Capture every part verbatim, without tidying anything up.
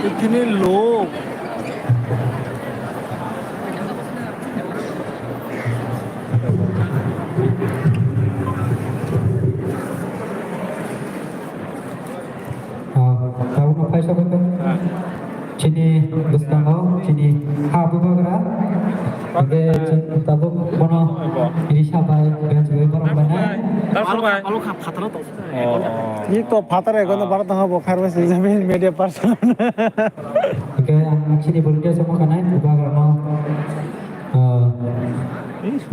Ithini lo. Ah, tabuk no phai sokha. Chini bwskango chini ha bubagra. Hingke chwng tabuk bono risa bai bench bai borok bai nai. Alo kha, alo kha, phataro to. Oh, oh. Ni to phatar ego no bar tong bo kharbe se media person. Hingke ang chini volunteer se mo kanai bubagra no, ah,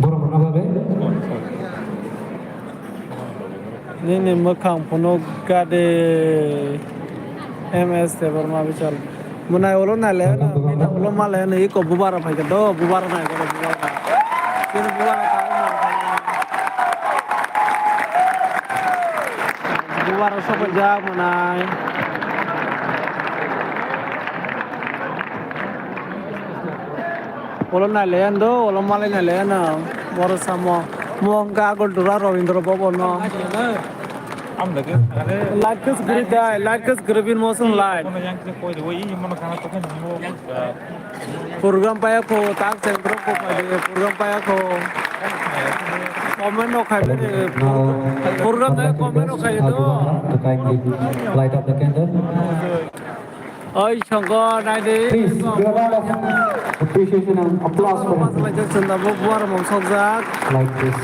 borok no babe. Nini mwkhang phunuk gade M S Debbarma bichal. Mwnai ulo nai le, nini ulo ma le, nini iko bubara phai do, bubara nai, bubara. Chini bubara ka, bubara sopai jak mwnai. Ulo nai le do, ulo ma le nai le na, boro samo. Mo hwnkha Agartala Rabindra Bhavan no. Light khe swkri dai, light khe swkri bin motion light. Program paya kho, tak centro kho pai, program paya kho. Comment no khai de, program na comment no khai do. Light up the candle. Oi, Shongkor, nai di. Please, give a round of appreciation and applause for him. Buar mong sokjak. Like this.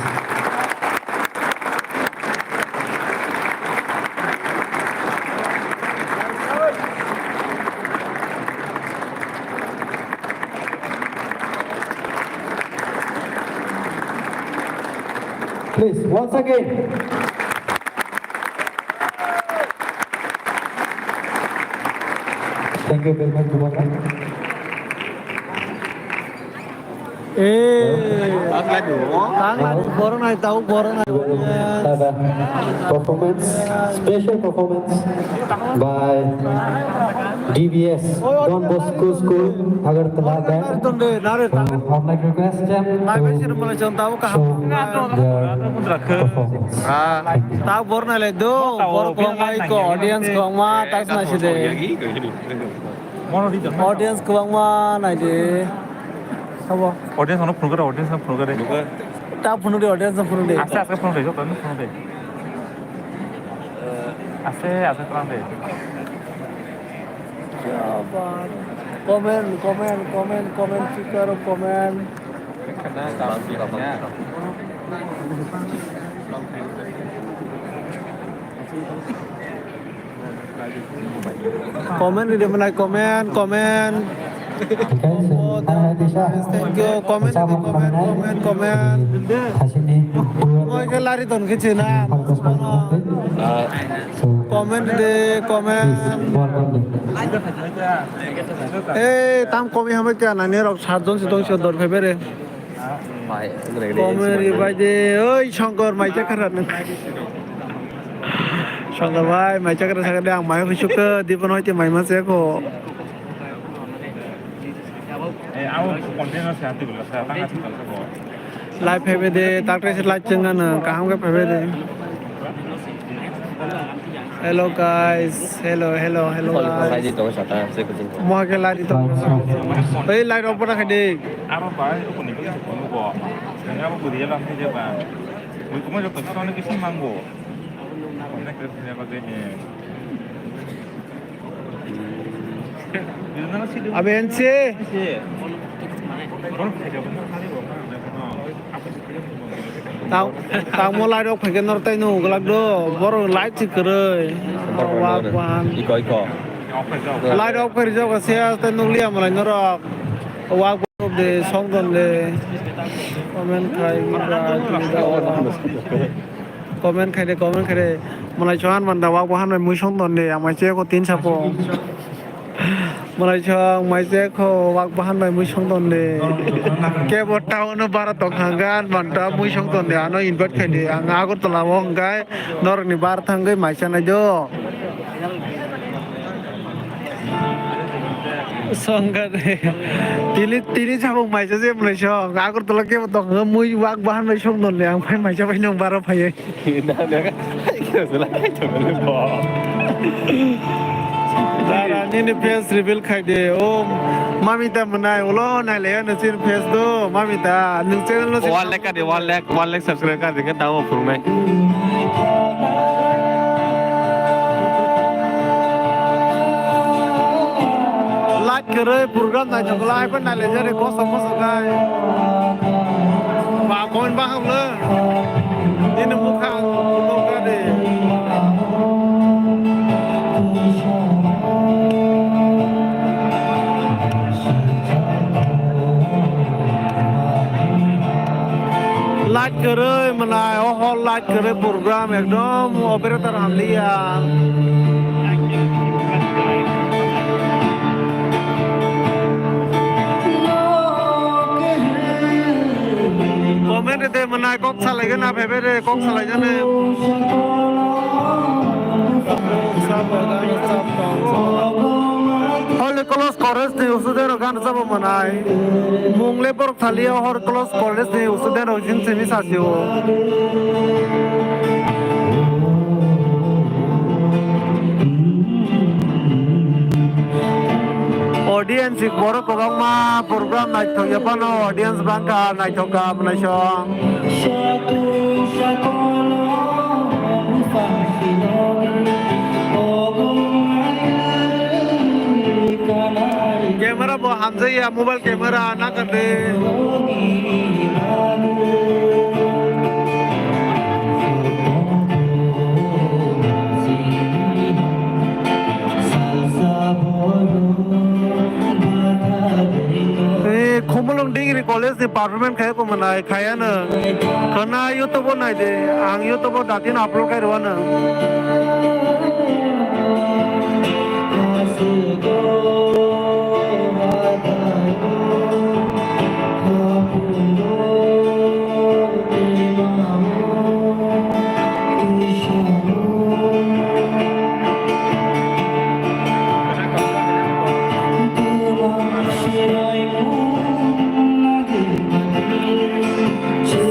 Please, once again. Thank you very much, Bhuban. Eh, tang lagi, borok nai, tau borok nai. Tada performance, special performance by D B S, Don Bosco School, Agartala. Nare ton de, nare ton. I would like to request them to show their performance. Ah. Thank you. Tau borok nai lai do, borok kwbangma iko audience kwbangma, tak sna si de. Audience kwbangma nai de. Sabo. Audience no phunukre, audience no phunukre. Ta phunukre, audience no phunukre. Aste aste phunukre, joto no phunukre. Aste aste phunukre. Comment, comment, comment, comment, speaker, comment. Comment ride mwnai, comment, comment. Thank you, comment, comment, comment, comment. Oi khe lari ton khe china. Comment de, comment. Eh, tam komi hamai kya nani rok sat jon si tong si dor phai bere. Komeri bai de, oi Shongkor, mai chakra nang. Shongkor bai, mai chakra sakha de, ang mai husuk ke, di pon hoite mai ma se ko. Live phaibe de, takte se live chengna nang, kaham ke phaibe de. Hello guys, hello, hello, hello guys. Mo ke light to. Ei light off na khai de. Aro ba, iko ni ko ko ko. Abo ko dia ba, ba. Ui, kuma joto sone kisi mango. Kona kre kre ba de. Abe ense. Tang, tangmo light rok phaikhe norok tai nw glak do, borok light se kwrwi. Wak bahan. Iko, iko. Light off khe rijak se, tei nukliya malai norok. Wak bahan de, song don de. Comment khai, comment khai de, comment khai de. Malai chwng han manda wak bahan bai mui song don de, ang mai che ko tin sapo. Malai chwng mai che ko wak bahan bai mui song don de. Kebo town o bara tong hang gan manta mui song don de, ano invite khai de. Ang Agartala o hwnkhe norok ni bar thangwi mai chanai do. Song gan de. Tini, tini sabuk mai cha je malai chwng. Agartala kebo tong hang mui wak bahan bai song don de. Ang phai mai cha bai nong bara phai. Dara, nini face reveal khai de. O, mami ta mwnai, ulo nai le, ano chin face do, mami ta, nung channel no chin. One lakh ka de, one lakh, one lakh subscribe ka de, ka tamo phunuknai. Like kwrwi program naithok lai, hai phano nai le jani, kosom kosom khai. Ba, point ba hamle. Nini bwkhang nukha de. Light kwrwi mwnai, o hor light kwrwi program ekdom operator hamliya. Comment rwdi mwnai, kok salai gana phaibai re, kok salai jani. Holy Cross College ni student rok gana sabo mwnai. Mung le borok saliya, Holy Cross College ni student rok jin simi sasio. Audience borok kwbangma program naithok ya phano audience bangkha naithok kha mwnai song. Camera bo hamjaya, mobile camera nakar de. Eh, Khumulwng Degree College ni performance khai ko mwnai, khayano. Khana YouTube o nai de, ang YouTube o datin upload khai rwano.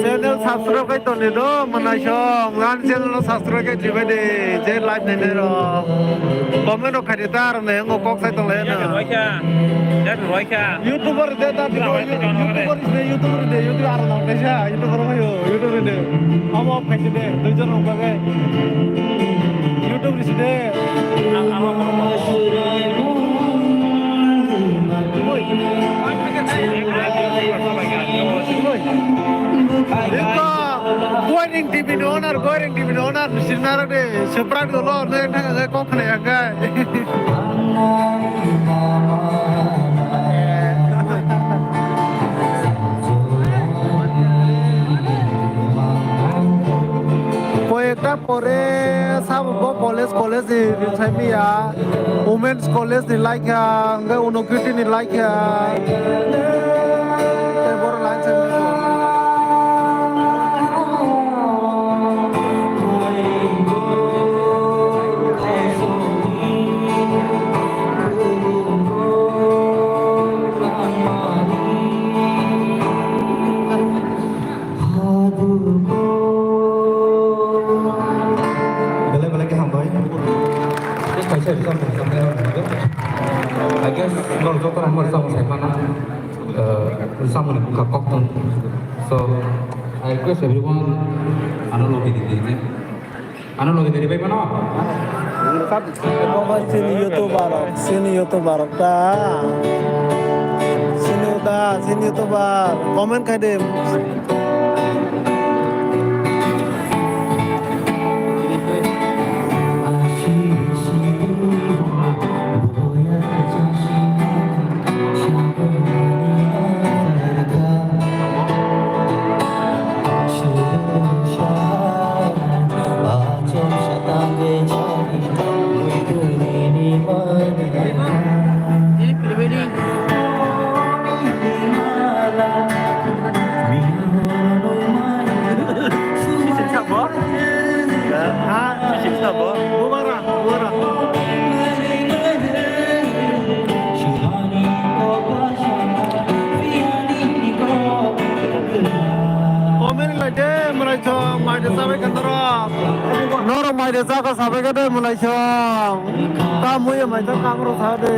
Channel subscribe khai toni do, mwnai song, lan channel no subscribe khai jibai de, je live nai nai ro. Comment rok khai de ta, aro ne, ngo kok sai tong lai na. Roikha, roikha. YouTuber de ta, YouTuber de, YouTuber de, YouTuber aro nang kaisa, YouTuber mo yo, YouTuber de. Amo kaisa de, dui jon rok bagai. YouTube risi de. Amo, amo, amo. Iko, Goiring T V ni owner, Goiring T V ni owner, sinaro de, seprat dolo, ne thang kok khna ya kai. Koi ekta pore sabo bo college, college ni rinchai miya, Women's College ni laikha, hwnkhe Unokirti ni laikha, tei borok line sai mano. Belai belai khe hambai. Kaisa exam exam le hambai. I guess nor joto rang mor exam sai mana. Exam ni bukha kok tong. So I request everyone, ano logi di di. Ano logi di di bai mano. Omo chini YouTuber rok, chini YouTuber rok ta. Chini uda, chini YouTuber. Comment khai de. Comment lai de, mwrai chong, mai Sabai khe norok. Norok mai de chakha sabai khe de mwnaisong. Tam muiya mai chak kam rok sa de.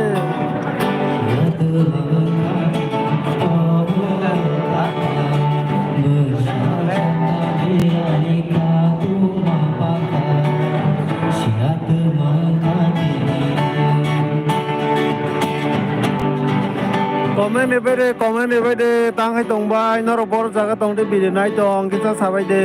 Comment ni bai de, comment ni bai de, tang hai tong bai, norok bor jaga tong de, bini nai tong, kisa sabai de.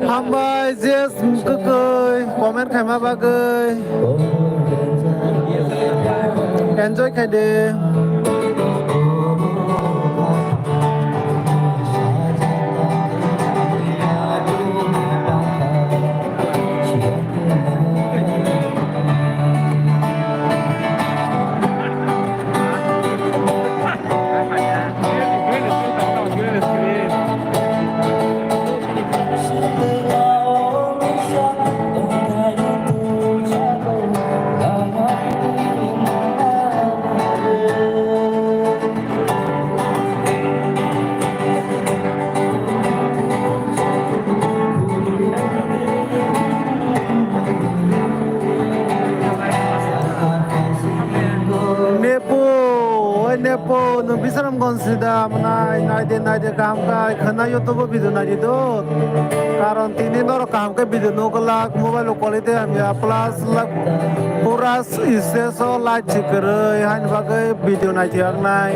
Hambai, J S Kwkwi, comment khaima bagwi. Enjoy khai de. Nepo, oi Nepo, nwng Bisramganj sida mwnai, naide, naide, kaham khai, khwna YouTube o video naidi do. Karon tini norok kaham khe video nukglak, mobile o quality hamya, plus lak, pura stage o light se kwrwi, haini bagwi video naidi yaknai.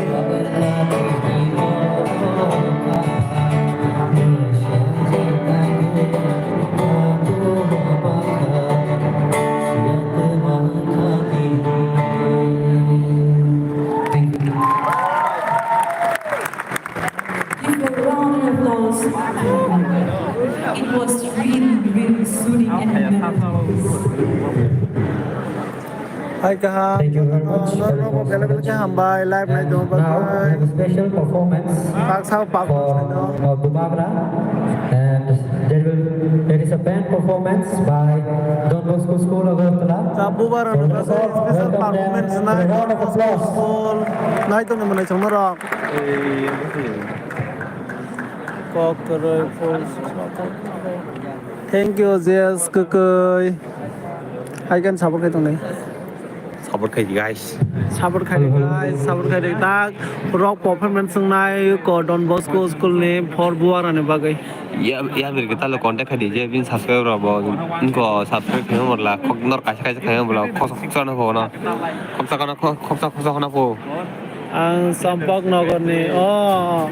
Give a round of applause. It was really, really soothing and memorable. Hai kaham. Thank you very much. Norok belai belai khe hambai, live nai tong. Now, we have a special performance Pak sao pak for, uh, Bubagra, and there will, there is a band performance by Don Bosco School, Agartala. Bubagra special performance nai. So, first of all, welcome them with a round of applause. Nai tong ni mwnai chwng norok. Kok kwrwi full. Thank you, J S Kwkwi. Hai kan support khai tongnai. Support khai di, guys. Support khai di, guys. Support khai di. Tak rock performance wngnai ko Don Bosco School ni for Bubagra ni bagwi. Ya, ya, bir kita lo contact khai di je bin subscribe rok bo. Inko subscribe khai mo la. Kok nor kaisa kaisa khai mo la. Khoksa khoksa no ko na. Khoksa khoksa khoksa khoksa khoksa khoksa. Ang Champaknagar ni. Oh,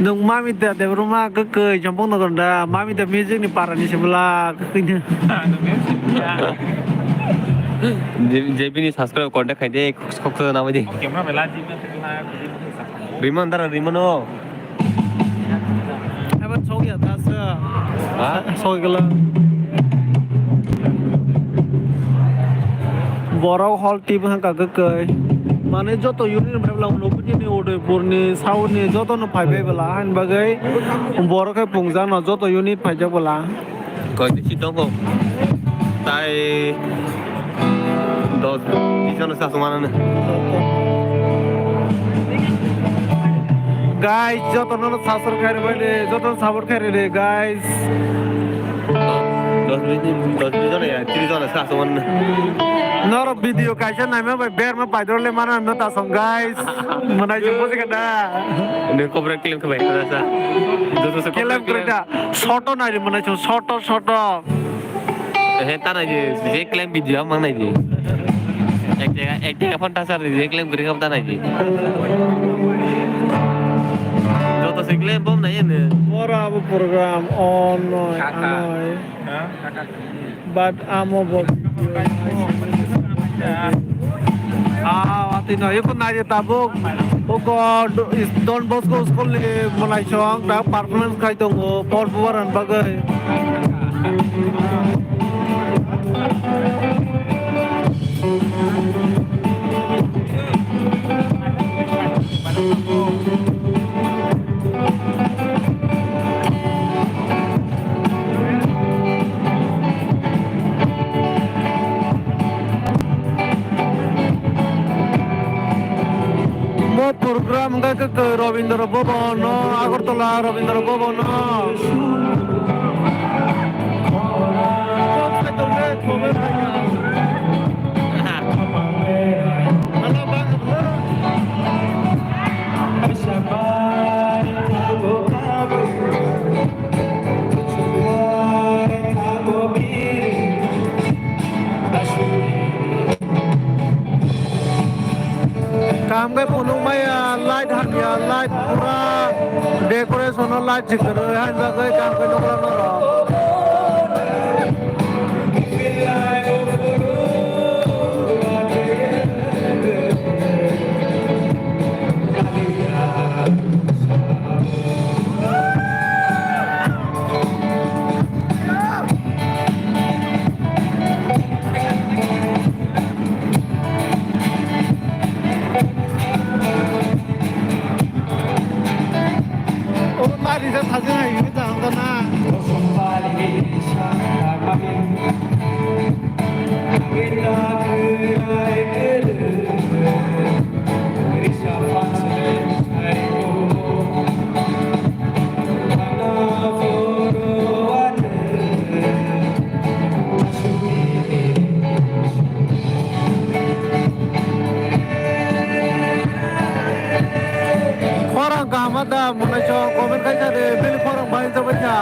nwng Mamita Debbarma Kwkwi Champaknagar da? Mamita music ni para ni se bwla kwkwi no. Je, je bini subscribe contact khai de, khoksa na di. Riman dara, Riman o. Eba sokya ta se. Ha? Sokgala. Borok hall tip hangka kwkwi. Mane joto unit bai bwla Unakoti ni, Udaipur ni, South ni joto no phai bai bwla. Hain bagwi borok khe pungjak no joto unit phaijak bwla. Koi bisi tongo. Tai dos, bis jono se aswk manani. Guys, joto no subscribe khai rwbaidi, joto no support khai rwdi, guys. Dos, dos bis ni, dos bis jono ya, tris jono se aswk manani. Norok video kaisa naima bai berma paidor le mana no ta song, guys. Mwnai jumbo se kada. Ni copyright claim khe bai kada sa. Joto se copyright claim khe bai da. Soto nai mwnai song, soto, soto. He ta nai di, je claim video mang nai di. Ek jaga, ek jaga phone ta sar di, je claim guri kham ta nai di. Sikle bom nai ene. Ora abo program on noi, Kaka. Anoi. Ha? But amo bo. Ah, wati no, iko nai tabuk. Oko Don Bosco School ni mwnaisong ta performance khai tongo, por bubaran bagwi. Mo program wngkha khe Rabindra Bhavan no, Agartala Rabindra Bhavan no. Kaham khe phunuk maya, light hamya, light pura decoration o light si kwrwi, hain bagwi kaham khe nukla norok. Khorang kaham da, mwnaisong comment khai sa de, bini khorang bai jabai kha.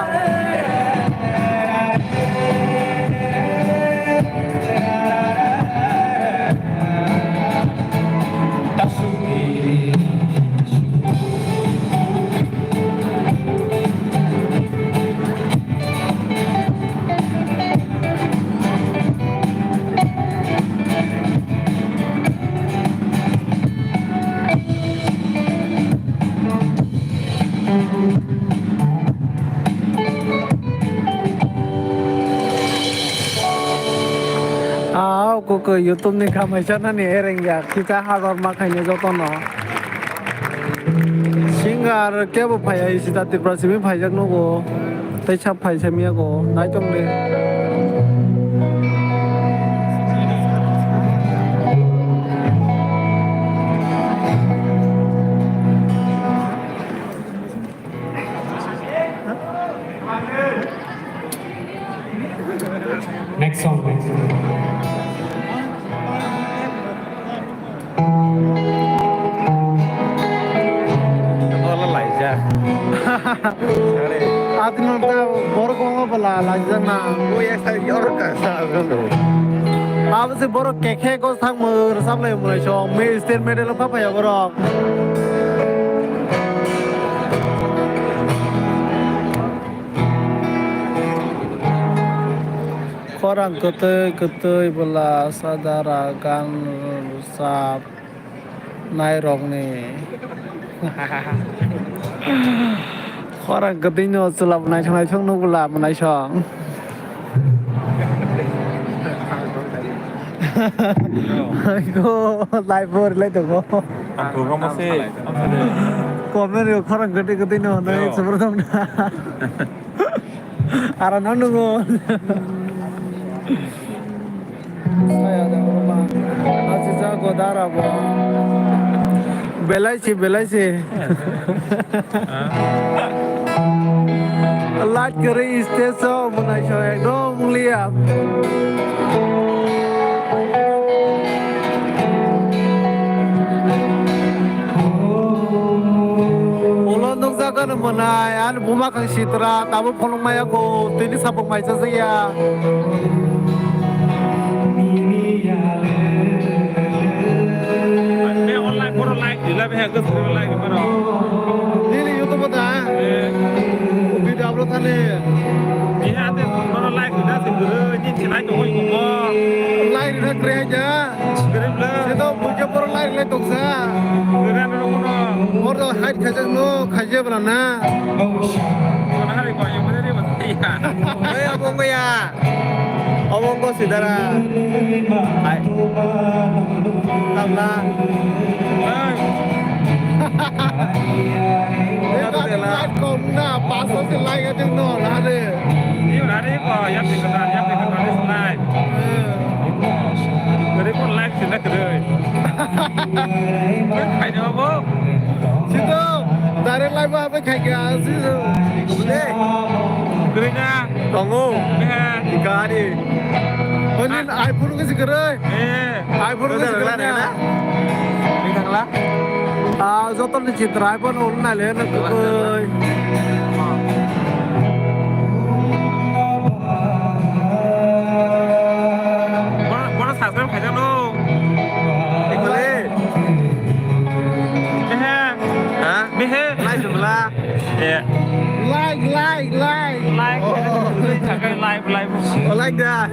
Ah, koko YouTube ni khamai chanani ereng ya, kisa hazar ma khaini jotono. Singer kebo phaiya, sita Tripura simi phaijak nugo. Tei sab phai sami yago, naitok de. Next song, next song. Bola laijak. Atino ta borok omo bola laijak na. Abo se borok kekhe ko thangmo rwchaplai mwnai so, me state medal pha phaiya borok. Khorang kwtwi kwtwi bwla sadara gan rwchap nairokni. Khorang kwtwino chwla mwnaisong naisong nukla mwnaisong. Aiko, live bo rilai tongo. Ang program o se, ang se de. Comment rok khorang kwtwi kwtwino hwnwi Yo. Subrata wngkha. Aro no nungo. Saya da urma. Achi ja go dara bo. Belai si, belai si. Light kwrwi stage o mwnaisong ekdom liya. Ulo nukjagano mwnai, ani buma kang sitra, tabuk phunukmaya ko, tini sapung mai chajak ya. Be online, boro like, dila be, ha, gusri like, boro. Nini YouTube da? Ani. Ni ate bono lai rwna se kwrwi, ni se lai tongwi kumo. Lai rwna kwrwi hai ja. Kwrwi bla. Se to buja poro lai rwlai tongsa. Kwrwi ano kuno. Oro hide khaijak no, khaijak bla na. Kono hari ko, yung mana ni, mana ni. Oi, abong ya. Obo wngkha sidara. Hai. Tamla. Hey. Tabla. Light kom na, paso se light ating no, lare. Ni lare ko, yang tinggal, yang tinggal light. Eh. Dari pun light sih nak kerja. Kayak apa? Situ, dari light apa kayak gitu? Gede. Gede na. Tongo. Eh. Ikari. Oni iPhone ke sikere. Eh. iPhone ke sikere na. Ini kangla. Ah, joto ni chitra iPhone ul na le na koi. Bono, bono subscribe khaijak no. Ikole. Mehe. Ha? Mehe. Lai jumla. Eh. Like, like, like. Like. Oh. Like, like. Oh, like that.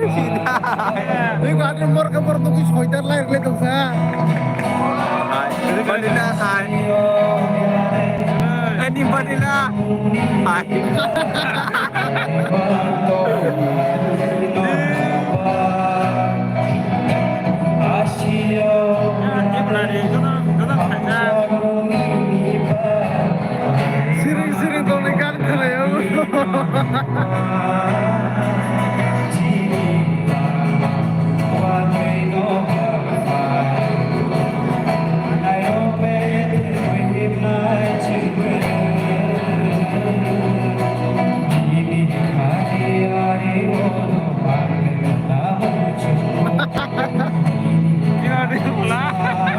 Ini gua ada mor ke mor tuh soitar like, like sa. Hai. Vanilla, hai. Ini vanilla. Hai. Siring siring tongni gan khwlai o.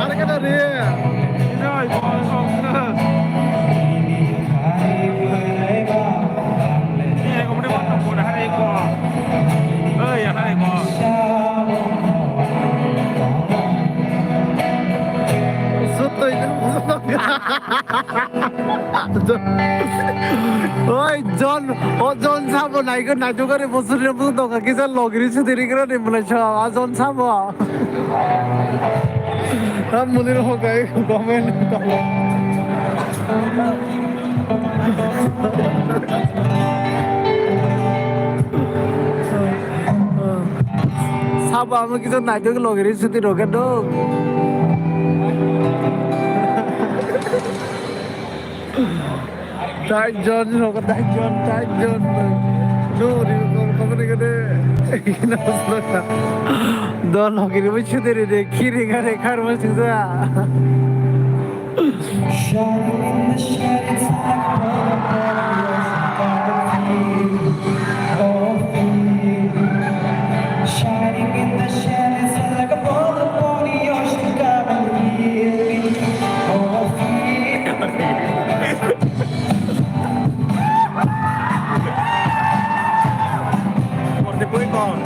Ano ka na rin? Oi, John, o John sabo naikhe naitugari bosuri bosuri doka kisa logiri sudiri kira ni mula sa, a John sabo. Tam muni ro kai comment. Sabo amo kisa naituk logiri suti roket dong. Tajon roket tajon tajon. No ri ko ko ni gede. Ino sura. Don logiri bu suti ri de kiri gare kar ma sisa. Shining in the shade, it's like a ball of fire. Shining in the shade, it's like a ball of fire. Korte koi kon?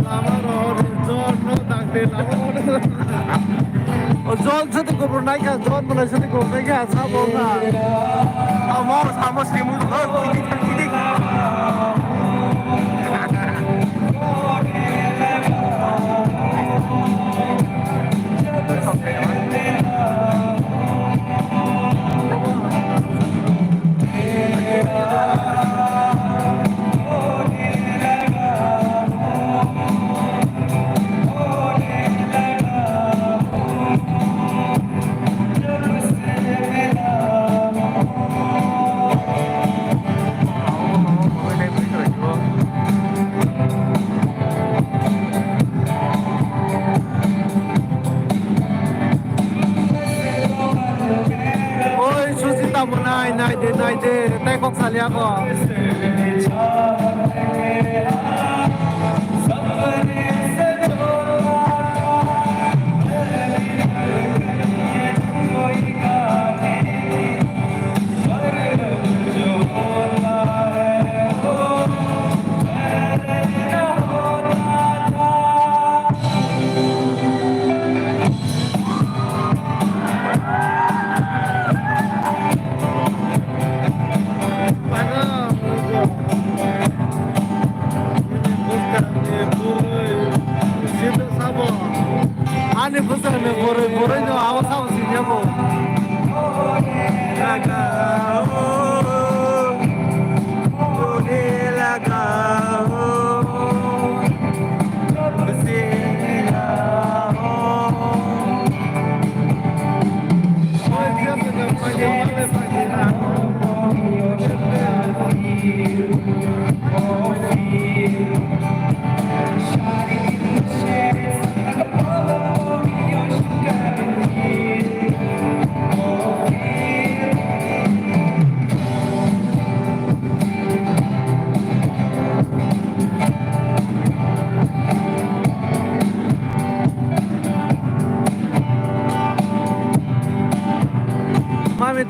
Lama rohor, jor no dangte lama rohor. O jol sete kubur naikha, jol mwnai sete kubur naikha, sabo wngkha. Amo samo srimu, oh, kidik, kidik. Oi, Susita bo nai, nai de, nai de, tei kok salia ko.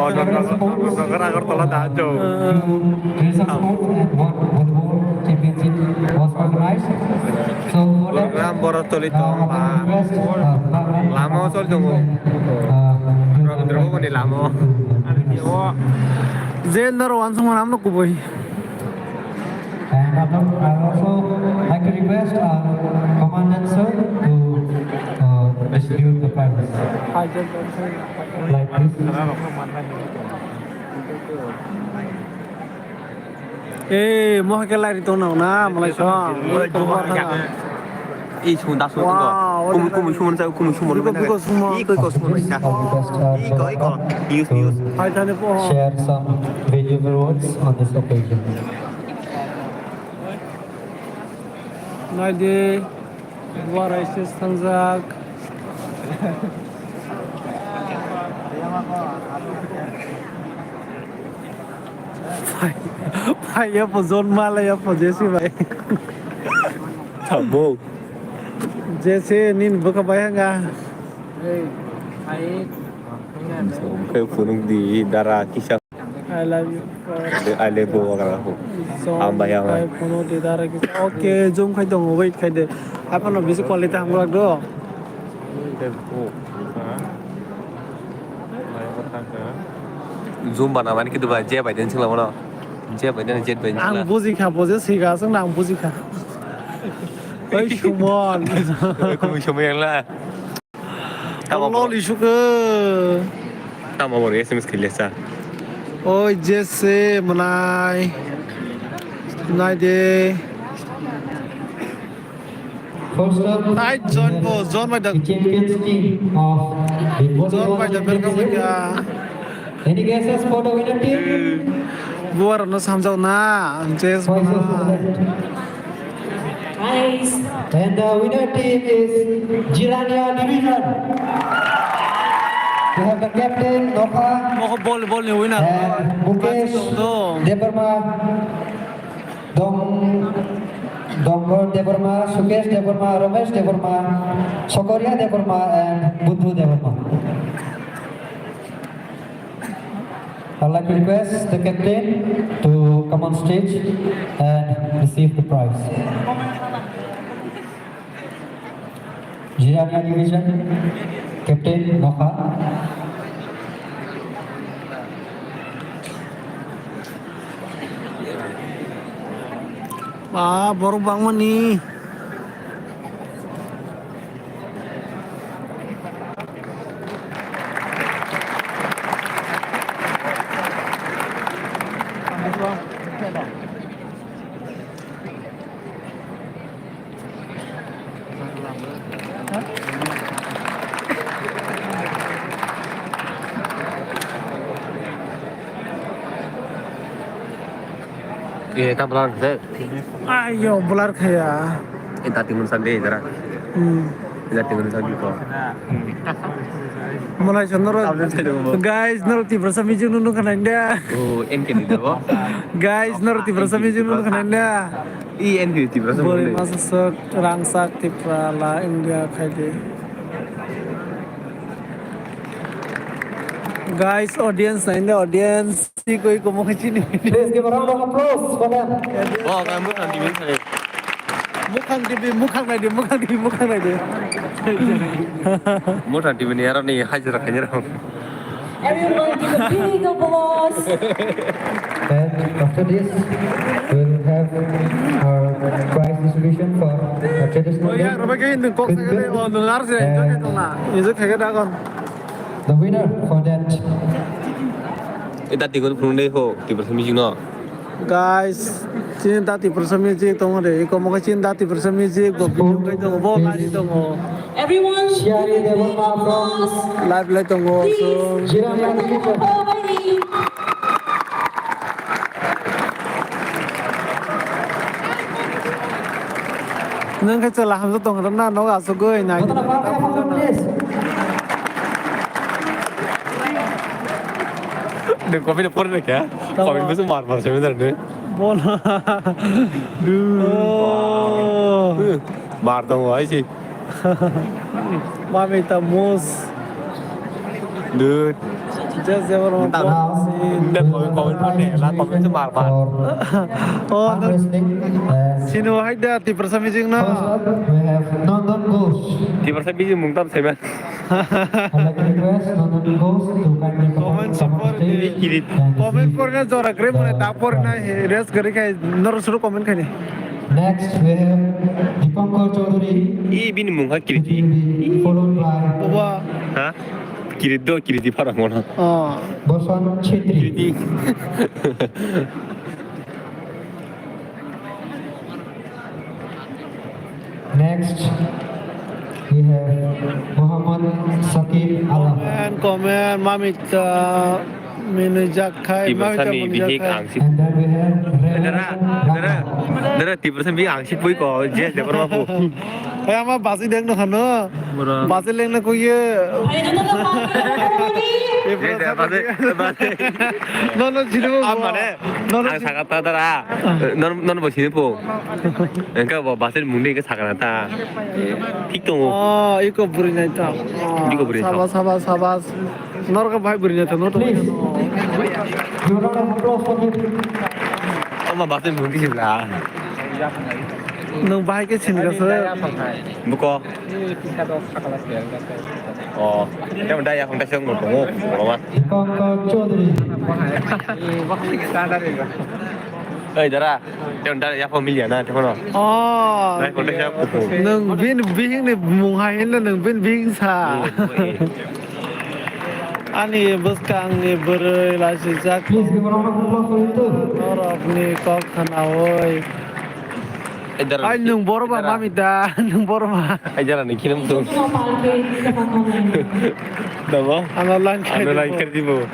Oh, Notnagar, Notnagar Agartala da, jo. Race of sports and one volleyball championship was organized. So for that, Program boro toli tong ba. Lama o choli tongo. Rabindra Bhaban ni lama o. Je naro wansong manam no kubui. And I also like to request our commandant sir to uh, distribute the prizes. Like this. Eh, mohon ke lari tong nang na, malai so. Ei, sung da sung tong. Wow, kumu, kumu sung sa, kumu sung. Biko, biko sung. Iko, iko sung sa. Iko, iko. Use, use. Hai thani po. Share some valuable words on this occasion. Naidi, buarai se sangjak. Phai, phai ya po zon mala ya po jesi bai. Tabo. Jesi nin buka bai hanga. Hey, hai. Kai phunuk di dara kisa. I love you. I love you, Wagra. Zon Ambaya. Kai phunuk di dara kisa. Okay, zoom khai tongo, wait khai de. Apa no bisi quality hamlak do. Zoom bana mani kitu ba je bai den singla mano. Je bai den jet bai singla. Ang buji kha, buji siga sing ang buji kha. Oi Sumon. Oi kumi Sumon yang la. Tamo lol isu ke. Tamo bor S M S khilesa. Oi Jesse manai. Nai de. First up, Ai, John Bo, John Maidang. The champions team of the John volleyball Maidang, welcome, championship. Any guesses for the winner team? Buar no samjau na, Jess Voices mana. Of the left. Nice. And the winner team is Jirania Division. We have the captain, Nokha. Moko bol, bol ni winner. And Mukesh Debbarma. Dong-, Dongor Debbarma, Sukesh Debbarma, Ramesh Debbarma, Sokoria Debbarma, and Buddhu Debbarma. I'd like to request the captain to come on stage and receive the prize. Jirania Division, Captain Nokha. Ba, borok bangmani. Eh, ta blur khe. Ayo, blur khaya. Eh, ta timun sandi jara. Hmm. Ina timun sandi ko. Malai chondro. Tablet sai dong. Guys, noro Tiprasa music nunu khana inda. Oh, N K ni debo. Guys, noro Tiprasa music nunu khana inda. I N P Tiprasa. Bori masa sok rangsak Tipra la India khaide. Guys, audience na India audience. Si koi komo khe chini. Please give a round of applause for them. Oh, kami mukhang di bin sare. Mukhang di bin, mukhang nai di, mukhang di bin, mukhang nai di. Mukhang di bin ya rani hajira kanyar. Everyone give a big applause. And after this, we'll have our prize distribution for our traditional game. With that, and the winner for that. Ita tigun phunuknai ho, Tiprasa music no. Guys, chini da Tiprasa music tongo de, iko mo chini da Tiprasa music bo video kai tongo, bo lari tongo. Everyone, Shari Debbarma from live lai tongo, so. Jirania Division. Nang khe chwla hamjak tong kha na, nogo asugwi nai. Nang comment pore na kya? Comment bisi mar mar sami dar ne. Bola. Dude. Oh. Mar tong wai si. Mami ta mus. Dude. Just ever on. Nda comment, comment pore na, la comment mar mar. Oh, wrestling. Sino hai da Tiprasa music na. First up, we have Nandan Ghosh. Tiprasa music mung tam sebe. I'd like to request Nandan Ghosh to kindly come on stage. Comment pore na jora kre mane ta pore na rest gari khai nor suru comment khai ni. Next, we have Dipankar Chaudhary. I bini mung ha Kiriti. Followed by. Oba. Ha? Kiriti do, Kiriti para mona. Oh. Bosan Chhetri. Kiriti. Next, we have Muhammad Sakib Alam. Comment, comment, Mamita, Minujak Khai, Tiprasa Mamita ni Minujak bihik Khai. Ang si. And then we have Dara, Reverend Dara, Rama. Dara, Tiprasa bihik ang si pui ko, J S Debbarma pu. Hey, ama basi deng no khano. Basi leng na kuye. J S Debbarma, basi. No, no, jinu. Ama ne. Nono ang si- sakha ta dara. Ah. Nono, nono bo sini po. Engka bo basen mungdi ke sakha ta. Thik tongo. Oh, iko bwrwi nai ta. Oh, iko bwrwi nai ta. Sabas, sabas, sabas. Norok bai bwrwi nai ta, norok bai. Please. Give a round of applause for him. Ama basen mungdi sibla. Nwng bahai khe sini kha sir. Buko. Oh, tamo da ya phone ta song mo tongo, mo ma. Dipankar Chaudhary. Ei, dara, tamo da ya phone milia na, tamo no. Oh. Dai phone ta song mo tongo. Nwng bini bihik ni mung hai hinna nwng bini bihik sa. Hmm, oi. Ani bwskang ni bwrwi lasijak. Please give a round of applause for him too. Norok ni kok khanaui. Ai, nwng borok ba mami da, nwng borok ma. Ai, jara ni kirim tu. Dabo? Ano lang khe. Ano lang khe dibo.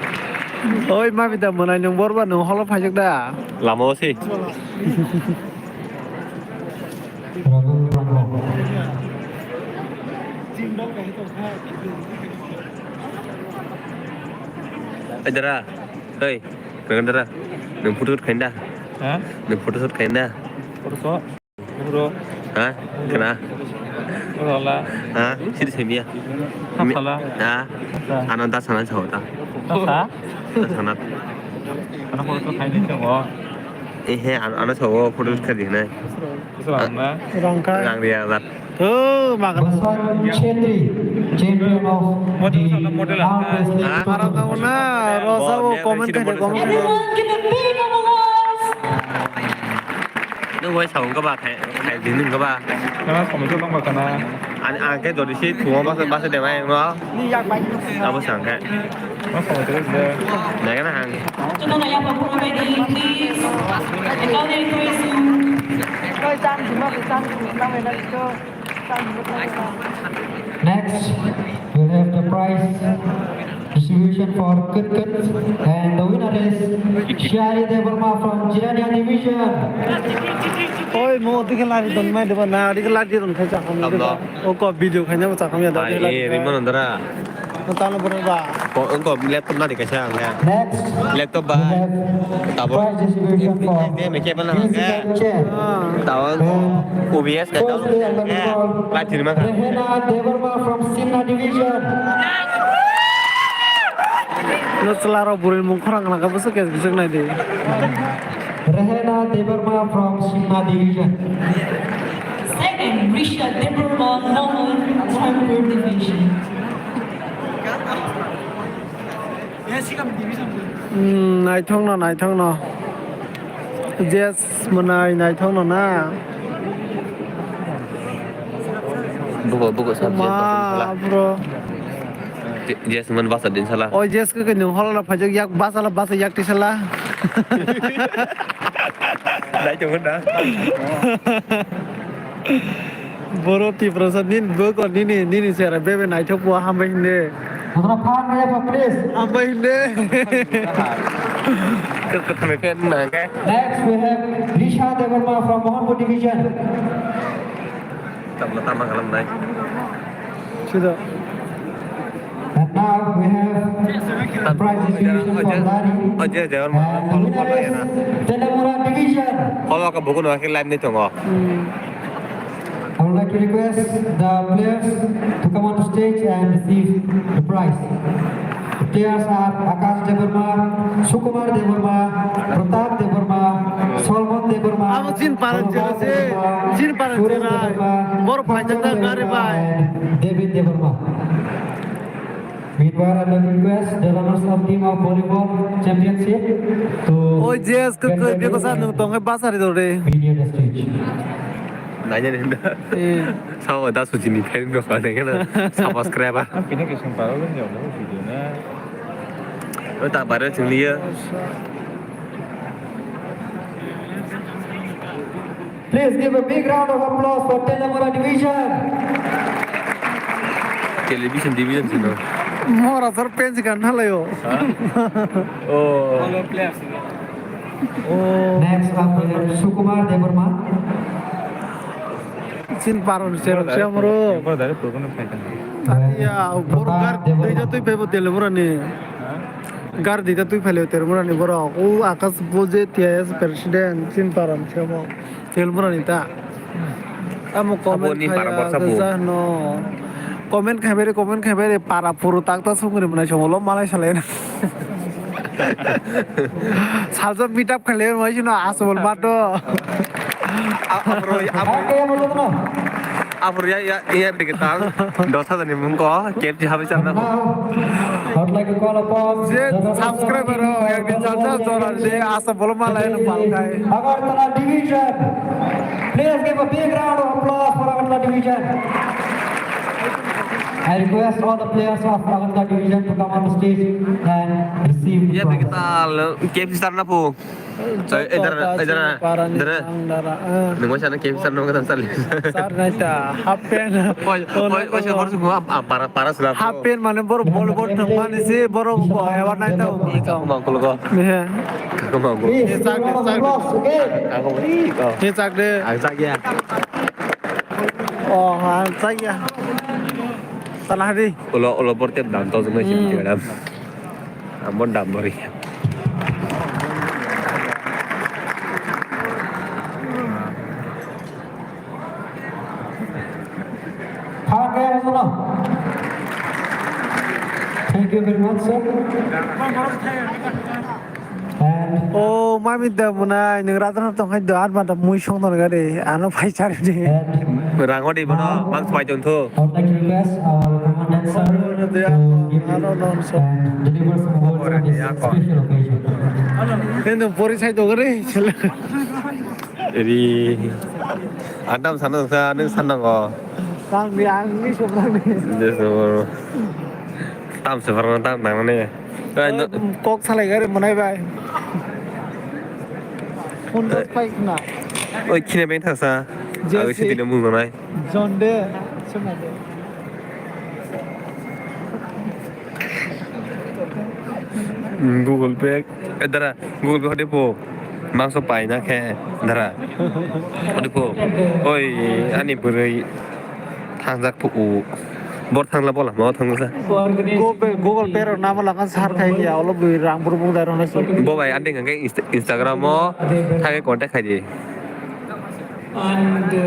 Oi, mami da, mwnai nwng borok ba, nwng holo phaijak da. Lama o si. Ai, jara. Oi. Nang dara, nang photo shoot khaina? Ha? Nang photo shoot khaina? Photo shoot? Bro. Ha? Kana? Bro la. Ha? Sidi semiya. Hasala. Ha? Hasala. Ano da sana chao ta. Hasala? Da sana. Ano photo shoot khaina chao. Eh, he, ano, ano chao photo shoot khai di na. Rang kha. Rang dia lat. Oh, makan. Baswan Chhetri, champion of the arm wrestling tournament. Marang tangmana, rosa o comment khai de, comment khai de. Everyone give a big applause. Nung wai sa ungka ba khai, khai din ungka ba. Kana comment to tangma kana. An, an ke dori si thua ba ba se de mai no. Abo sang khai. Naga na hang. Chukuna ya pa pura bai di, please. Kau ni tu isu. Next, we'll have the prize distribution for Kut Kut, and the winner is Shari Debbarma from Jirania Division. Oi, mo dikhe lari don mai deba na, dikhe lari don khai chakam. Tamno. O ko video khai na chakam ya da. Ai, dikhe lari eh, rimon andara. Talo bro ba. Ko, ko laptop na dikasa ang ya. Next, laptop ba. We have tabor. Prize distribution for eh, me ke bana physical chair. Tawang. And O B S ka firstly, I will call Rehena Debbarma from Simna Division. No chwla rok bwrwi mung khorang khna kha bwswk kes bwswk nai di. Rehena Debbarma from Simna Division. Second, Risha Debbarma, Mohan, Churachandpur Division. Hmm, naithokno, naithokno. Jes mwnai naithokno na. Bugo, bugo, sab jes basa din sala. Ma, bro. Jes man basa din sala. Oi, jes ke, ke nung holo na phajak yak basa la, basa yak tisala. Naithokno na. Boro Tiprasa nini bwkha nini, nini sera bebe naithok bo hambai hinde. Hambai hinde. Hambai hinde. Next we have Risha Debbarma from Mohanpur division. Tabla tama kalam nai. Sudah. And now we have the prize distribution for Dari. And the winner is Teliamura division. Holo ka buku no akhir line ni tongo. Hmm. I would like to request the players to come on the stage and receive the prize. The players are Akash Debbarma, Sukumar Debbarma, Pratap Debbarma, Solomon Debbarma, Abo Chin Paran Prabhat Chera se, Debbarma, Chin Paran Suresh Chera. Debbarma, Bor Paithak Kanchan Debbarma, Gari Bai. And David Debbarma. Meanwhile, I would like to request the runners-up team of volleyball championship to Oi, J S K get ready Bikosa and nung tongkhe basari dore. Be near the stage. Naina ninda. Eh. Sao da suci ni fan ko pa nengena subscriber. Ang pina kisung paro lung jauh dulu video na. Oi, ta bare chungliya. Please give a big round of applause for Teliamura division. Television division sino. Mora sar pensi kan halayo. Oh. Next up, we have Sukumar Debbarma. Chin Paran Chera se amro. Pura dari program na phaikha. Ya, bor gar duita tui phaibo Teliamura ni. Gar duita tui phailio Teliamura ni borok. O Akash Boje T I S president Chin Paran se amo. Teliamura ni ta. Amo comment Abo ni para khaya borsa bo. Jahno. Comment khai bere, comment khai bere, para puru tak ta sungri mwnai chongo lo malai salai na. Salsa meet up khaile mai sino aswbol mato. Abro, abro. Abro ya, ya, ya, digital. Dos hajar ni mung ko, K F C habi chana. Now, I would like to call upon Je the subscriber ho, ek din salsa jora de, aswbol malai no palkai. Agartala division. Please give a big round of applause for Agartala division. I request all the players of Agartala division to come on the stage and receive the Ya, prize. Digital, K F C sar na po. Eh, eh, dara, eh, dara, dara. Nung masa na K F C sar nung kata sali. Sar nai ta, half pant. Oi, oi, oi, oi, oi, oi, para, para sila. Half pant mane bor volleyball thang mani si, bor ko award nai ta. Kaku mangkul ko. He. Kaku mangkul. He chak de, chak de. Aku beri ko. He chak de. Aku chak ya. Oh, ha, chak ya. Salah di. Ulo, ulo bor tep dam to jumai sini madam. Ambo dam bori. Thank you very much, sir. And O mami da mwnai, nwng rajan tong hai do, ar mata mui song tong gari, ano phai chari di. And Rango di bono, now, bang pai tong thu. I would like to request our commandant sir to give and deliver some words on this special occasion. Nendo pori sai to gari. Ri. Adam sana sa, nung sana ko. Tang di ang ni sobra ni. Yes, bro. Tam se parang tam nang ne. Ai, no. Kok salai gari mwnai bai. Phone dos pai khna. Oi, khine beng thasa. Jesse. Oi, sidi le mung nai. John de. Sema de. Google Pay. Eh, dara. Google Pay hode po. Mangso paina khe dara. Hode po. Oi, ani bwrwi thangjak phu. Bor thangla bola, ma thangla. Google Pay, Google Pay rok namo lakan sar khai ya, olo bwrwi rang buru bung dai rok nasi. Bo bai, ani hwnkhe Insta-, Instagram o thangwi contact khai di. And, uh,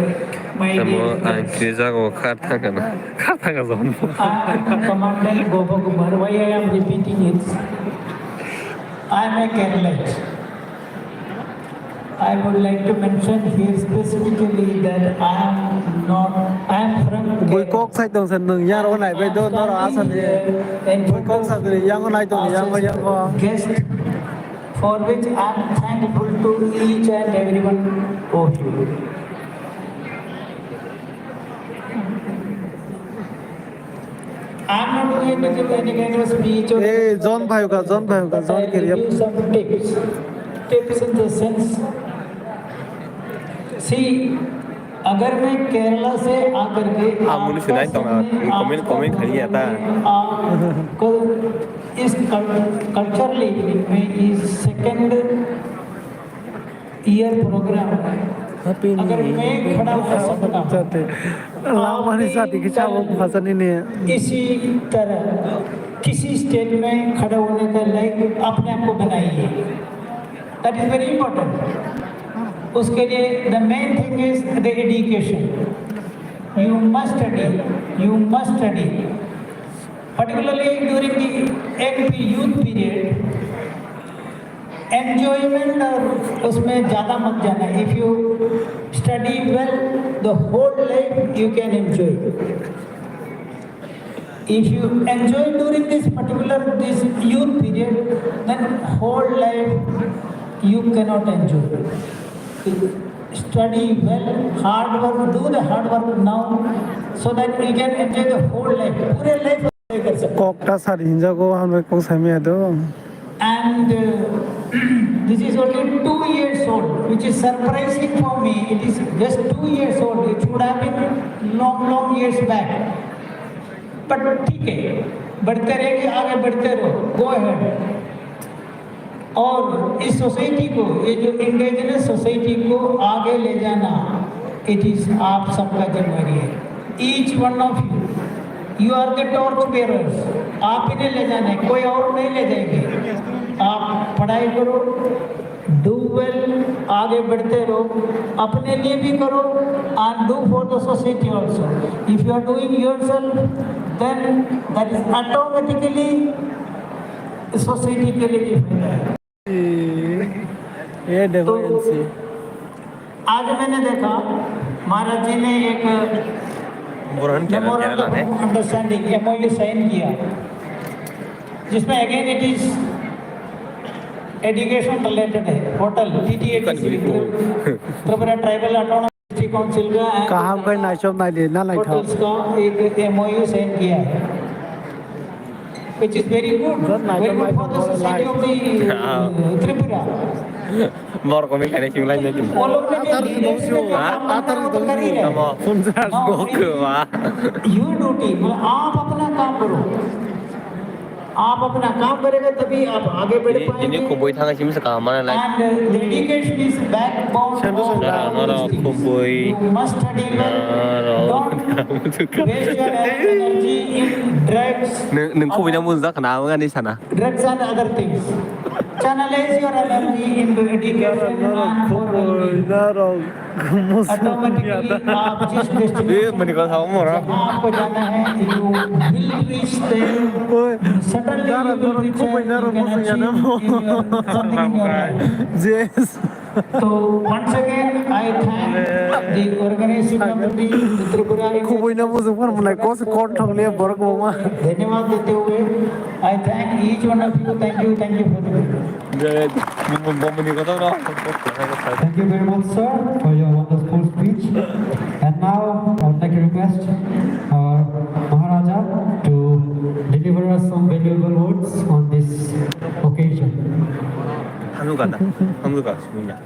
my Tamo dear ang friends, kirijago kha thangana. Kha thanga jom. I am Commandant Gopa Kumar. Why I am repeating it? I am a Keralite. I would like to mention here specifically that I am not, I am from Bui Kerala. Kok sai tong san nung yar o nai bai do noro asani. And bui kok sa diri yang o nai tong yang o yang o. Guest, for which I am thankful to each and every one of you. I'm not going to give any kind of speech or ए जन भाइ का जन भाइ का जन के लिए give some tips. Tips in the sense, see, अगर मैं केरला से आकर के आप मुनि सुनाई तो ना, comment comment खाली आता। आपको इस कल्चरली में इस सेकंड ईयर प्रोग्राम है। अगर मैं खड़ा हो सकता हूँ, आप भी कल इसी तरह किसी स्टेज में खड़े होने का लायक अपने आप को बनाइए। That is very important. उसके लिए the main thing is the education. You must study, you must study. Particularly during the M P youth period, enjoyment और उसमें ज़्यादा मत जाना। If you study well, the whole life you can enjoy. If you enjoy during this particular, this youth period, then whole life you cannot enjoy. Study well, hard work, do the hard work now, so that you can enjoy the whole life. पूरे life enjoy कर सकते हो। Kokta sari hinjago hambai kok sami ado. And uh, this is only two years old, which is surprising for me. It is just two years old. It should have been long, long years back. But ठीक है, बढ़ते रहेंगे, आगे बढ़ते रहो, go ahead. और इस सोसाइटी को, ये जो इंडिजिनस सोसाइटी को आगे ले जाना, इट इज आप सबका जिम्मेवारी है। Each one of you, you are the torch bearers. आप ही ने ले जाना है, कोई और नहीं ले जाएंगे। आप पढ़ाई करो, डू वेल, आगे बढ़ते रहो, अपने लिए भी करो, and do for the society also. If you are doing yourself, then that is automatically society के लिए भी फायदा है। ये देखो तो एलसी। आज मैंने देखा, महाराज जी ने एक memorandum of understanding, MOU, sign किया, जिसमें again it is education related है, hotel, TTADC, Tripura tribal autonomous district council का, and kaham khe naichom naidi na naithok. Hotels का एक एमओयू साइन किया है, which is very good, very good for the society of the, uh, Tripura. Bor komik kane sing lai nai. वो लोग ने भी लीडरशिप का काम करना पसंद कर रही है। Now, your duty, मतलब, आप अपना काम करो, आप अपना काम करेगा तभी आप आगे बढ़ पाएंगे। Ini kubui thang simi saka mana lai. And dedication is backbone of our district. You must study well. Don't waste your energy in drugs. Nung kubui na muzak na ngani sana. Drugs and other things. Channelize your energy into education and for well-being. Automatically, आप जिस डेस्टिनेशन, जहाँ आपको जाना है, you will reach there. Suddenly, you will reach there. You can achieve in your, something in your life. Yes. So once again, I thank the organizing committee, the Tripura. Kubui na muzung phar mwnai kos kon thong le borok bo ma. धन्यवाद देते हुए, I thank each one of you. Thank you, thank you for the. Thank you very much, sir, for your wonderful speech. And now, I would like to request our Maharaja to deliver us some valuable words on this occasion. Hamjwkha da, hamjwkha, sumungya.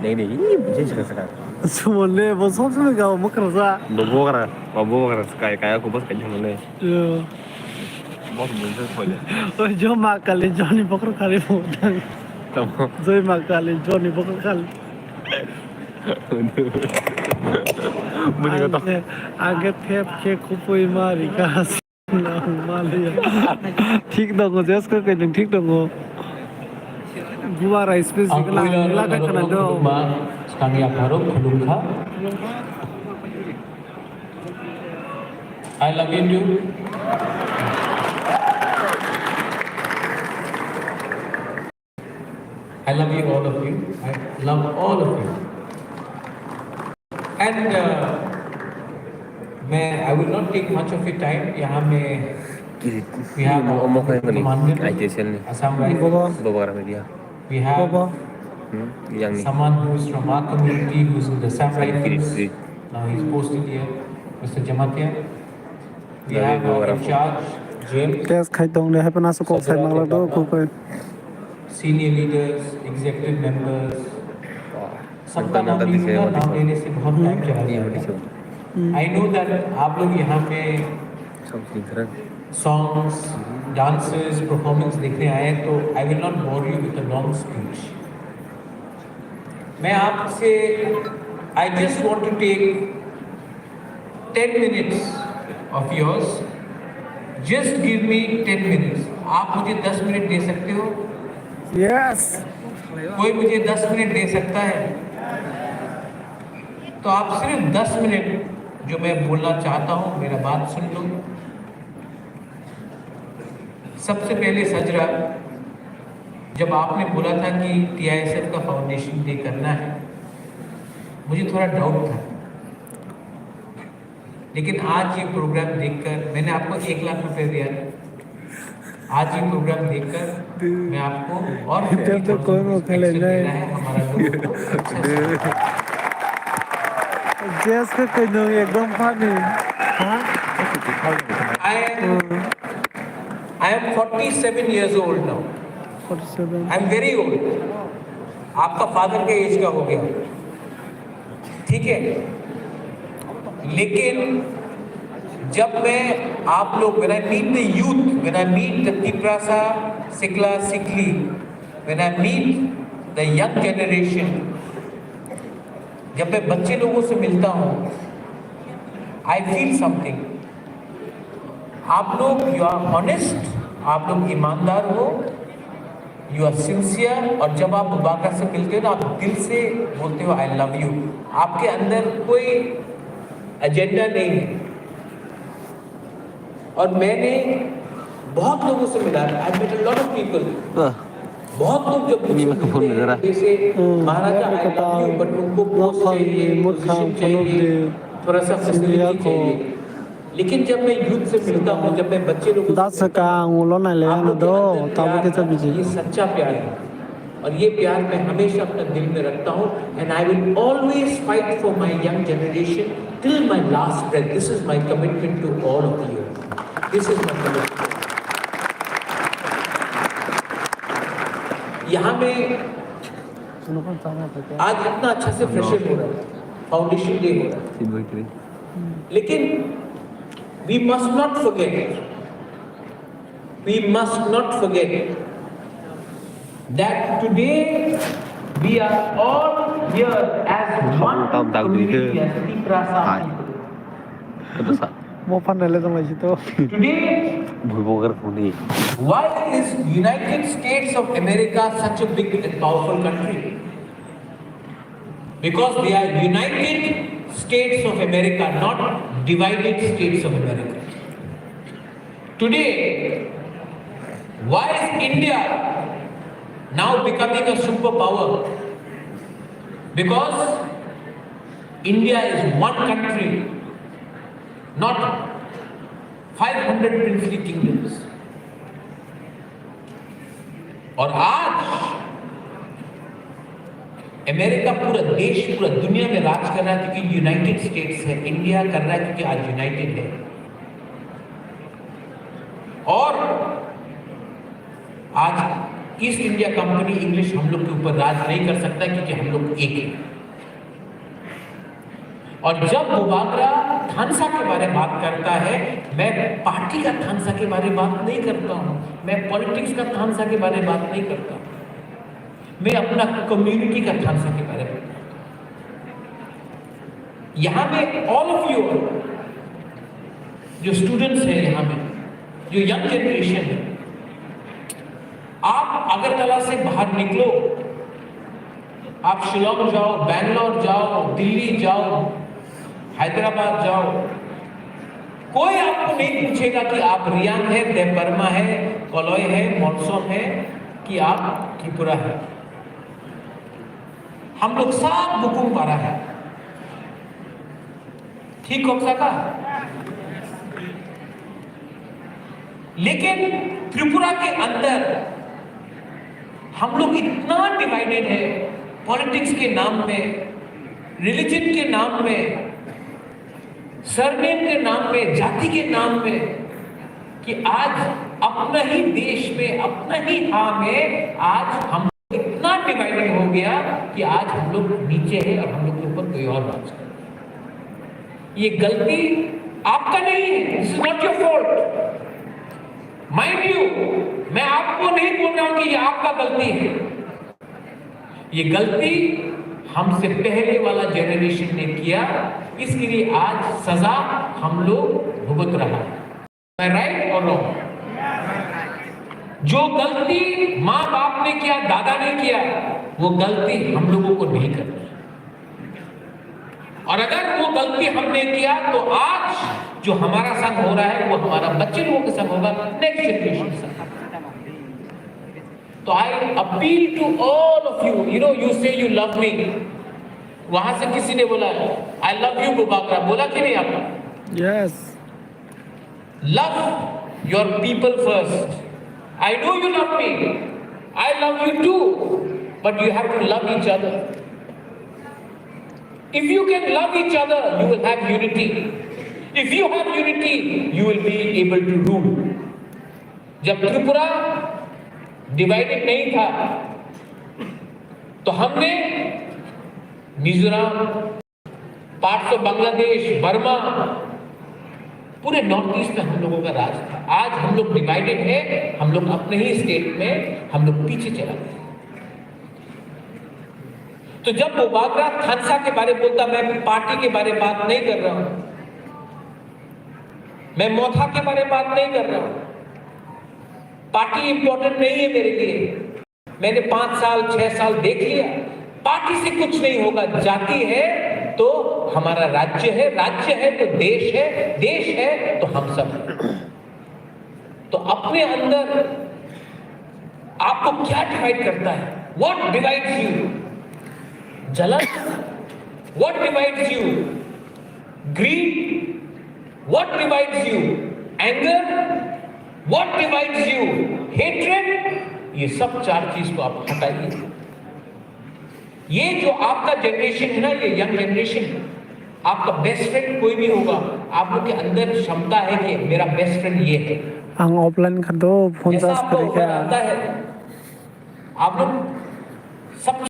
Nei, nei, ih, bujai saka saka. Sumon le, bo sob somoi gao bokra sa. Bo bokra, bo bokra sa, kai, kai, aku bos kai jang le. Yo. Bos bujai sa le. Oi, jo ma kali, joni bokra kali bo dang. Tamo. Joi ma kali, joni bokra kali. Muni kata. Age, age thep khe khupui ma rikas. Thik tongo, jesko kaitung thik tongo. Guwara space ang gwnang, puila laka norok khwna do. Khulumma, swkang yapharok khulumkha. I love you too. I love you, all of you. I love all of you. And uh, मैं, I will not take much of your time. यहाँ में we have our commandant, Assam Rifles. We have someone who is from our community, who is in the Assam Rifles. Now he's posted here, Mister Jamatia. We have our in charge, James. Test khai tong le, happen aso kok sai mangla do, kok kai. Senior leaders, executive members, सबका नाम नहीं लूंगा, नाम लेने से बहुत टाइम चला जाएगा। I know that आप लोग यहाँ पे songs, dances, performance देखने आए हैं, तो I will not bore you with a long speech. मैं आपसे, I just want to take ten minutes of yours. Just give me ten minutes. आप मुझे दस मिनट दे सकते हो? Yes. कोई मुझे दस मिनट दे सकता है? तो आप सिर्फ दस मिनट जो मैं बोलना चाहता हूँ, मेरा बात सुन लो। सबसे पहले सजरा, जब आपने बोला था कि टीआईएसएफ का फाउंडेशन डे करना है, मुझे थोड़ा डाउट था। लेकिन आज ये प्रोग्राम देखकर मैंने आपको एक लाख रुपए दिया था। आज ये प्रोग्राम देखकर मैं आपको और fifty thousand extra दे रहा है, हमारा लोगों को अच्छा से। Just एकदम funny। हाँ? I am, I am forty seven years old now. Forty seven। I am very old। आपका फादर के एज का हो गया। ठीक है, लेकिन जब मैं आप लोग, when I meet the youth, when I meet the Tiprasa, Sikla, Sikli, when I meet the young generation, जब मैं बच्चे लोगों से मिलता हूँ, I feel something। आप लोग, you are honest, आप लोग ईमानदार हो, you are sincere, और जब आप बुबाका से मिलते हो ना, आप दिल से बोलते हो, "I love you।" आपके अंदर कोई एजेंडा नहीं है। और मैंने बहुत लोगों से मिला, I met a lot of people। बहुत लोग जब मुझसे मिलते हैं, जैसे, "महाराजा, I love you," but उनको पोस्ट चाहिए, पोजीशन चाहिए, थोड़ा सा फैसिलिटी चाहिए। लेकिन जब मैं यूथ से मिलता हूँ, जब मैं बच्चे लोगों से मिलता हूँ, आप लोग के अंदर प्यार, ये सच्चा प्यार है। और ये प्यार मैं हमेशा अपने दिल में रखता हूँ। And I will always fight for my young generation till my last breath. This is my commitment to all of you. This is my commitment. यहाँ में आज इतना अच्छा से फ्रेशर हो रहा है, फाउंडेशन डे हो रहा है, लेकिन we must not forget, we must not forget that today we are all here as one community, as Tiprasa people. Mo phan nai le tong lai si to. Today, why is United States of America such a big and powerful country? Because they are United States of America, not divided States of America. Today, why is India now becoming a superpower? Because India is one country, not five hundred princely kingdoms. और आज अमेरिका पूरा देश, पूरा दुनिया में राज कर रहा है, क्योंकि यूनाइटेड स्टेट्स है। इंडिया कर रहा है, क्योंकि आज यूनाइटेड है। और आज ईस्ट इंडिया कंपनी इंग्लिश हम लोग के ऊपर राज नहीं कर सकता, क्योंकि हम लोग एक हैं। और जब बुबागरा थानसा के बारे में बात करता है, मैं पार्टी का थानसा के बारे में बात नहीं करता हूँ, मैं पॉलिटिक्स का थानसा के बारे में बात नहीं करता हूँ, मैं अपना कम्युनिटी का थानसा के बारे में। यहाँ में ऑल ऑफ यू, जो स्टूडेंट्स हैं यहाँ में, जो यंग जनरेशन है, आप अगरतला से बाहर निकलो, आप शिलोंग जाओ, बैंगलोर जाओ, दिल्ली जाओ, हैदराबाद जाओ, कोई आपको नहीं पूछेगा कि आप रियांग है, देबबर्मा है, कलॉय है, मॉलसोम है, कि आप त्रिपुरा है। हम लोग सब बुकुम पारा है। ठीक हो सका? लेकिन त्रिपुरा के अंदर हम लोग इतना डिवाइडेड है, पॉलिटिक्स के नाम में, रिलीजन के नाम में, सरनेम के नाम में, जाति के नाम में, कि आज अपना ही देश में, अपना ही हाँ में आज हम इतना डिवाइडेड हो गया कि आज हम लोग नीचे हैं और हम लोग के ऊपर कोई और राज कर रहा है। ये गलती आपका नहीं है, this is not your fault, mind you। मैं आपको नहीं बोल रहा हूं कि ये आपका गलती है, ये गलती हमसे पहले वाला जनरेशन ने किया, इसके लिए आज सजा हम लोग भुगत रहा है। राइट और रॉन्ग? जो गलती माँ बाप ने किया, दादा ने किया, वो गलती हम लोगों को नहीं करनी। और अगर वो गलती हमने किया, तो आज जो हमारा संग हो रहा है, वो हमारा बच्चे लोगों के संग होगा, नेक्स्ट जनरेशन के संग। तो I appeal to all of you, you know, you say you love me, वहां से किसी ने बोला, "I love you, बुबागरा," बोला कि नहीं आपने? Yes. Love your people first. I know you love me. I love you too. But you have to love each other. If you can love each other, you will have unity. If you have unity, you will be able to rule. जब त्रिपुरा डिवाइडेड नहीं था, तो हमने Mizoram, parts of Bangladesh, बर्मा, पूरे north east में हम लोगों का राज था। आज हम लोग डिवाइडेड है, हम लोग अपने ही स्टेट में हम लोग पीछे चला गए। तो जब वो बागरा थानसा के बारे में बोलता, मैं पार्टी के बारे में बात नहीं कर रहा हूं, मैं मोथा के बारे में बात नहीं कर रहा हूं। पार्टी इंपॉर्टेंट नहीं है मेरे लिए। मैंने पांच साल, छह साल देख लिया, पार्टी से कुछ नहीं होगा। जाति है तो हमारा राज्य है, राज्य है तो देश है, देश है तो हम सब हैं। तो अपने अंदर आपको क्या डिवाइड करता है? What divides you? जलन? What divides you? Greed? What divides you? Anger? What divides you? Hatred? ये सब चार चीज को आप हटाइए। ये जो आपका जनरेशन है ना, ये यंग जनरेशन, आपका बेस्ट फ्रेंड कोई भी होगा, आप लोग के अंदर क्षमता है कि मेरा बेस्ट फ्रेंड ये है। Ang offline kha do phone जैसा charge आपका kari ऊपर kha. आता है, आप लोग सब